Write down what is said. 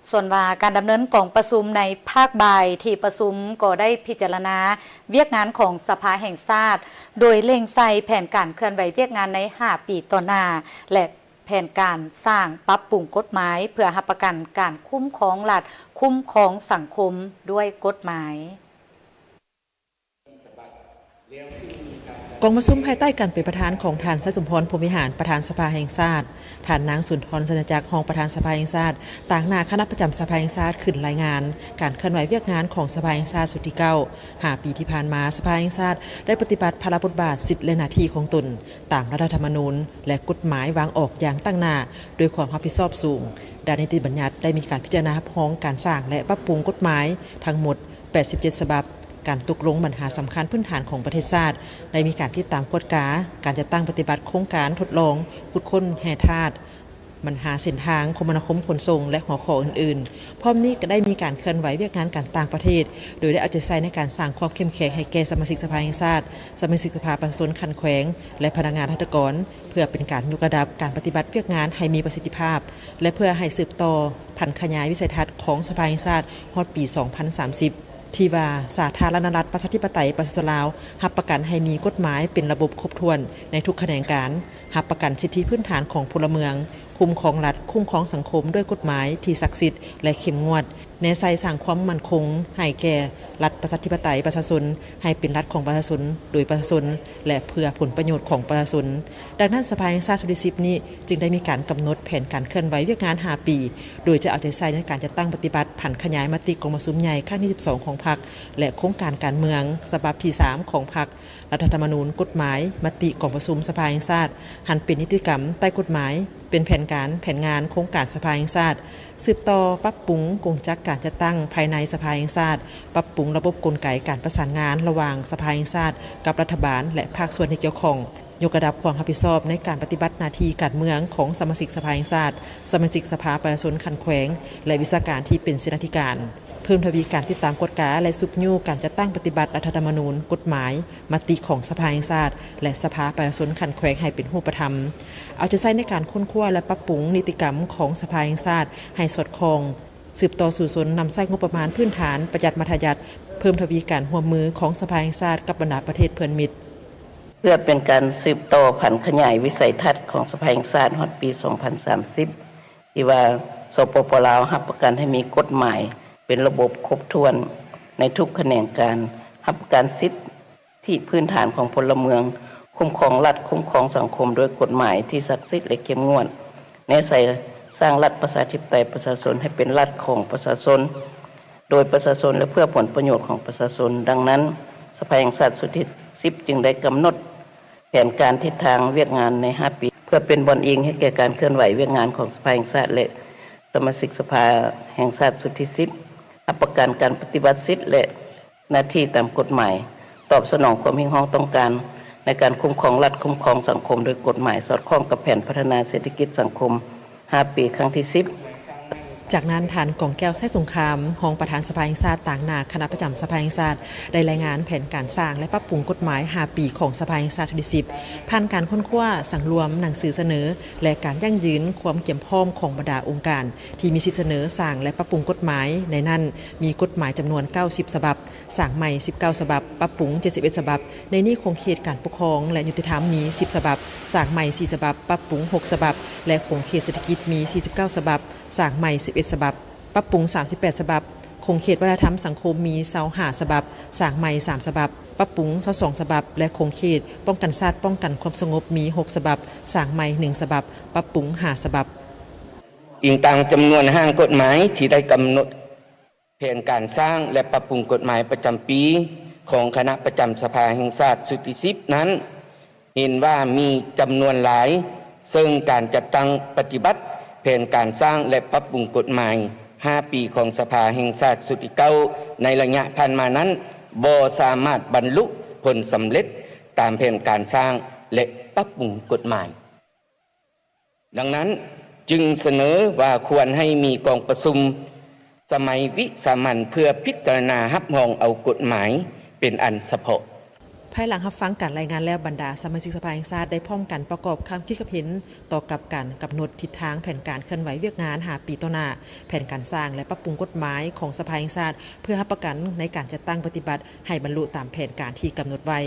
ສ່ວນວ່າການດຳເນີນກອງປະຊຸມໃນພາກບ່າຍ, ທີ່ປະຊຸມກໍໄດ້ພິຈາລະນາວຽກງານຂອງສະພາແຫ່ງຊາດ, ໂດຍເລັ່ງໃສ່ແຜນການເຄື່ອນໄຫວວຽກງານໃນຫ້າປີຕໍ່ໜ້າ ແລະ ແຜນການສ້າງປັບປຸງກົດໝາຍ ເພື່ອຮັບປະກັນການຄຸ້ມຄອງລັດ, ຄຸ້ມຄອງສັງຄົມດ້ວຍກົດໝາຍ. ກອງປະຊຸມພາຍໃຕ້ການເປັນປະທານຂອງທ່ານ ໄຊສົມພອນ ພົມວິຫານ ປະທານສະພາແຫ່ງຊາດ, ທ່ານນາງ ສຸນທອນ ໄຊຍະຈັກ ຮອງປະທານສະພາແຫ່ງຊາດ, ຕາງໜ້າຄະນະປະຈຳສະພາແຫ່ງຊາດ ຂຶ້ນລາຍງານການເຄື່ອນໄຫວວຽກງານຂອງສະພາແຫ່ງຊາດຊຸດທີເກົ້າ. ຫ້າປີທີ່ຜ່ານມາ, ສະພາແຫ່ງຊາດໄດ້ປະຕິບັດພາລະບົດບາດ, ສິດ ແລະ ໜ້າທີ່ຂອງຕົນ ຕາມລັດຖະທຳມະນູນ ແລະ ກົດໝາຍວາງອອກຢ່າງຕັ້ງໜ້າ ດ້ວຍຄວາມຮັບຜິດຊອບສູງ. ດ້ານນິຕິບັນຍັດໄດ້ມີການພິຈາລະນາຮັບຮອງການສ້າງ ແລະ ປັບປຸງກົດໝາຍທັງໝົດ ແປດສິບເຈັດ ສະບັບ, ການຕົກລົງບັນຫາສຳຄັນພື້ນຖານຂອງປະເທດຊາດ, ໄດ້ມີການຕິດຕາມກວດກາການຈັດຕັ້ງປະຕິບັດໂຄງການທົດລອງຂຸດຄົ້ນແຮ່ທາດ, ບັນຫາເສັ້ນທາງຄົມມະນາຄົມຂົນສົ່ງ ແລະ ຫົວຂໍ້ອື່ນໆ. ພ້ອມນີ້ກໍໄດ້ມີການເຄື່ອນໄຫວວຽກງານການຕ່າງປະເທດ, ໂດຍໄດ້ເອົາໃຈໃສ່ໃນການສ້າງຄວາມເຂັ້ມແຂງໃຫ້ແກ່ສະມາຊິກສະພາແຫ່ງຊາດ, ສະມາຊິກສະພາປະຊາຊົນຂັ້ນແຂວງ ແລະ ພະນັກງານລັດຖະກອນ, ເພື່ອເປັນການຍົກລະດັບການປະຕິບັດວຽກງານໃຫ້ມີປະສິດທິພາບ ແລະ ເພື່ອໃຫ້ສືບຕໍ່ຜັນຂະຫຍາຍວິໄສທັດຂອງສະພາແຫ່ງຊາດຮອດປີສອງພັນສາມສິບ ທີ່ວ່າສາທາລະນະລັດປະຊາທິປະໄຕປະຊາຊົນລາວ ຮັບປະກັນໃຫ້ມີກົດໝາຍເປັນລະບົບຄົບຖ້ວນໃນທຸກຂະແໜງການ, ຮັບປະກັນສິດທິພື້ນຖານຂອງພົນລະເມືອງ, ຄຸ້ມຄອງລັດ, ຄຸ້ມຄອງສັງຄົມດ້ວຍກົດໝາຍທີ່ສັກສິດ ແລະ ເຂັ້ມງວດ, ແນໃສ່ສ້າງຄວາມໝັ້ນຄົງໃຫ້ແກ່ລັດປະຊາທິປະໄຕປະຊາຊົນ ໃຫ້ເປັນລັດຂອງປະຊາຊົນ, ໂດຍປະຊາຊົນ ແລະ ເພື່ອຜົນປະໂຫຍດຂອງປະຊາຊົນ. ດັ່ງນັ້ນ, ສະພາແຫ່ງຊາດຊຸດທີສິບນີ້ ຈຶ່ງໄດ້ມີການກຳນົດແຜນການເຄື່ອນໄຫວວຽກງານຫ້າປີ, ໂດຍຈະເອົາໃຈໃສ່ໃນການຈັດຕັ້ງປະຕິບັດຜັນຂະຫຍາຍມະຕິກອງປະຊຸມໃຫຍ່ຄັ້ງທີສິບສອງຂອງພັກ ແລະ ໂຄງການການເມືອງສະບັບທີສາມຂອງພັກ, ລັດຖະທຳມະນູນ, ກົດໝາຍ, ມະຕິກອງປະຊຸມສະພາແຫ່ງຊາດ ຫັນເປັນນິຕິກຳໃຕ້ກົດໝາຍ, ເປັນແຜນການ, ແຜນງານໂຄງການສະພາແຫ່ງຊາດ, ສືບຕໍ່ປັບປຸງກົງຈັກການຈັດຕັ້ງພາຍໃນສະພາແຫ່ງຊາດ, ປັບປຸງລະບົບກົນໄກການປະສານງານລະຫວ່າງສະພາແຫ່ງຊາດກັບລັດຖະບານ ແລະ ພາກສ່ວນທີ່ກ່ຽວຂ້ອງ, ຍົກລະດັບຄວາມຮັບຜິດຊອບໃນການປະຕິບັດໜ້າທີ່ການເມືອງຂອງສະມາຊິກສະພາແຫ່ງຊາດ, ສະມາຊິກສະພາປະຊາຊົນຂັ້ນແຂວງ ແລະ ວິຊາການທີ່ເປັນເສນາທິການ, ເພີ່ມທະວີການຕິດຕາມກວດກາ ແລະ ຊຸກຍູ້ການຈັດຕັ້ງປະຕິບັດລັດຖະທຳມະນູນ, ກົດໝາຍ, ມະຕິຂອງສະພາແຫ່ງຊາດ ແລະ ສະພາປະຊາຊົນຂັ້ນແຂວງໃຫ້ເປັນຮູບປະທຳ, ເອົາໃຈໃສ່ໃນການຄົ້ນຄວ້າ ແລະ ປັບປຸງນິຕິກຳຂອງສະພາແຫ່ງຊາດໃຫ້ສອດຄ່ອງ, ສືບຕໍ່ສູ້ຊົນນຳໃຊ້ງົບປະມານພື້ນຖານປະຢັດມັດທະຍັດ, ເພີ່ມທະວີການຮ່ວມມືຂອງສະພາແຫ່ງຊາດກັບບັນດາປະເທດເພື່ອນມິດ. ເພື່ອເປັນການສືບຕໍ່ຜັນຂະຫຍາຍວິໄສທັດຂອງສະພາແຫ່ງຊາດຮອດປີສອງພັນສາມສິບ ທີ່ວ່າ ສປປ ລາວ ຮັບປະກັນໃຫ້ມີກົດໝາຍເປັນລະບົບຄົບຖ້ວນໃນທຸກຂະແໜງການ, ຮັບປະກັນສິດທິພື້ນຖານຂອງພົນລະເມືອງ, ຄຸ້ມຄອງລັດ, ຄຸ້ມຄອງສັງຄົມດ້ວຍກົດໝາຍທີ່ສັກສິດ ແລະ ເຂັ້ມງວດ, ແນໃສ່ສ້າງລັດປະຊາທິປະໄຕປະຊາຊົນໃຫ້ເປັນລັດຂອງປະຊາຊົນ, ໂດຍປະຊາຊົນ ແລະ ເພື່ອຜົນປະໂຫຍດຂອງປະຊາຊົນ. ດັ່ງນັ້ນ, ສະພາແຫ່ງຊາດຊຸດທີສິບ ຈຶ່ງໄດ້ກຳນົດ ແຜນການທິດທາງວຽກງານໃນຫ້າປີ ເພື່ອເປັນບ່ອນອີງໃຫ້ແກ່ການເຄື່ອນໄຫວວຽກງານຂອງສະພາແຫ່ງຊາດ ແລະ ສະມາຊິກສະພາແຫ່ງຊາດຊຸດທີສິບ ຮັບປະກັນການປະຕິບັດສິດ ແລະ ໜ້າທີ່ຕາມກົດໝາຍ, ຕອບສະໜອງຄວາມຮຽກຮ້ອງຕ້ອງການໃນການຄຸ້ມຄອງລັດ, ຄຸ້ມຄອງສັງຄົມໂດຍກົດໝາຍ, ສອດຄ່ອງກັບແຜນພັດທະນາເສດຖະກິດສັງຄົມ ຫ້າປີ ຄັ້ງທີສິບ. ຈາກນັ້ນ, ທ່ານ ກອງແກ້ວ ໄຊສົງຄາມ ຮອງປະທານສະພາແຫ່ງຊາດ ຕາງໜ້າຄະນະປະຈຳສະພາແຫ່ງຊາດ ໄດ້ລາຍງານແຜນການສ້າງ ແລະ ປັບປຸງກົດໝາຍຫ້າປີຂອງສະພາແຫ່ງຊາດຊຸດທີສິບ ຜ່ານການຄົ້ນຄວ້າ, ສັງລວມ, ໜັງສືສະເໜີ ແລະ ການຢັ້ງຢືນຄວາມກຽມພ້ອມຂອງບັນດາອົງການທີ່ມີສິດສະເໜີສ້າງ ແລະ ປັບປຸງກົດໝາຍ, ໃນນັ້ນມີກົດໝາຍຈຳນວນເກົ້າສິບສະບັບ, ສ້າງໃໝ່ສິບເກົ້າສະບັບ, ປັບປຸງເຈັດສິບເອັດສະບັບ. ໃນນີ້ຂົງເຂດການປົກຄອງ ແລະ ຍຸຕິທຳມີສິບສະບັບ, ສ້າງໃໝ່ສີ່ສະບັບ, ປັບປຸງຫົກສະບັບ ແລະ ຂົງເຂດເສດຖະກິດມີສີ່ສິບເກົ້າສະບັບ, ສ້າງໃໝ່ສິບເອັດສະບັບ, ປັບປຸງສາມສິບແປດສະບັບ, ຂົງເຂດວັດທະນະທຳສັງຄົມມີຊາວຫ້າສະບັບ, ສ້າງໃໝ່ສາມສະບັບ, ປັບປຸງຊາວສອງສະບັບ ແລະ ຂົງເຂດປ້ອງກັນຊາດປ້ອງກັນຄວາມສະຫງົບມີຫົກສະບັບ, ສ້າງໃໝ່ໜຶ່ງສະບັບ, ປັບປຸງຫ້າສະບັບ. ອີງຕາມຈຳນວນຮ່າງກົດໝາຍທີ່ໄດ້ກຳນົດ ແຜນການສ້າງ ແລະ ປັບປຸງກົດໝາຍປະຈຳປີຂອງຄະນະປະຈຳສະພາແຫ່ງຊາດຊຸດທີສິບນັ້ນ ເຫັນວ່າມີຈຳນວນຫຼາຍ, ເຊິ່ງການຈັດຕັ້ງປະຕິບັດແຜນການສ້າງ ແລະ ປັບປຸງກົດໝາຍຫ້າປີຂອງສະພາແຫ່ງຊາດຊຸດທີເກົ້າ ໃນໄລຍະຜ່ານມານັ້ນ ບໍ່ສາມາດບັນລຸຜົນສຳເລັດຕາມແຜນການສ້າງ ແລະ ປັບປຸງກົດໝາຍ. ດັ່ງນັ້ນ, ຈຶ່ງສະເໜີວ່າຄວນໃຫ້ມີກອງປະຊຸມສະໄໝວິສາມັນເພື່ອພິຈາລະນາຮັບຮອງເອົາກົດໝາຍເປັນອັນສະເພາະ. ພາຍຫຼັງຮັບຟັງການລາຍງານແລ້ວ, ບັນດາສະມາຊິກສະພາແຫ່ງຊາດໄດ້ພ້ອມກັນປະກອບຄຳຄິດຄຳເຫັນຕໍ່ກັບການກຳນົດທິດທາງແຜນການເຄື່ອນໄຫວວຽກງານຫ້າປີຕໍ່ໜ້າ, ແຜນການສ້າງ ແລະ ປັບປຸງກົດໝາຍຂອງສະພາແຫ່ງຊາດ ເພື່ອຮັບປະກັນໃນການຈັດຕັ້ງປະຕິບັດໃຫ້ບັນລຸຕາມແຜນການທີ່ກຳນົດໄວ້.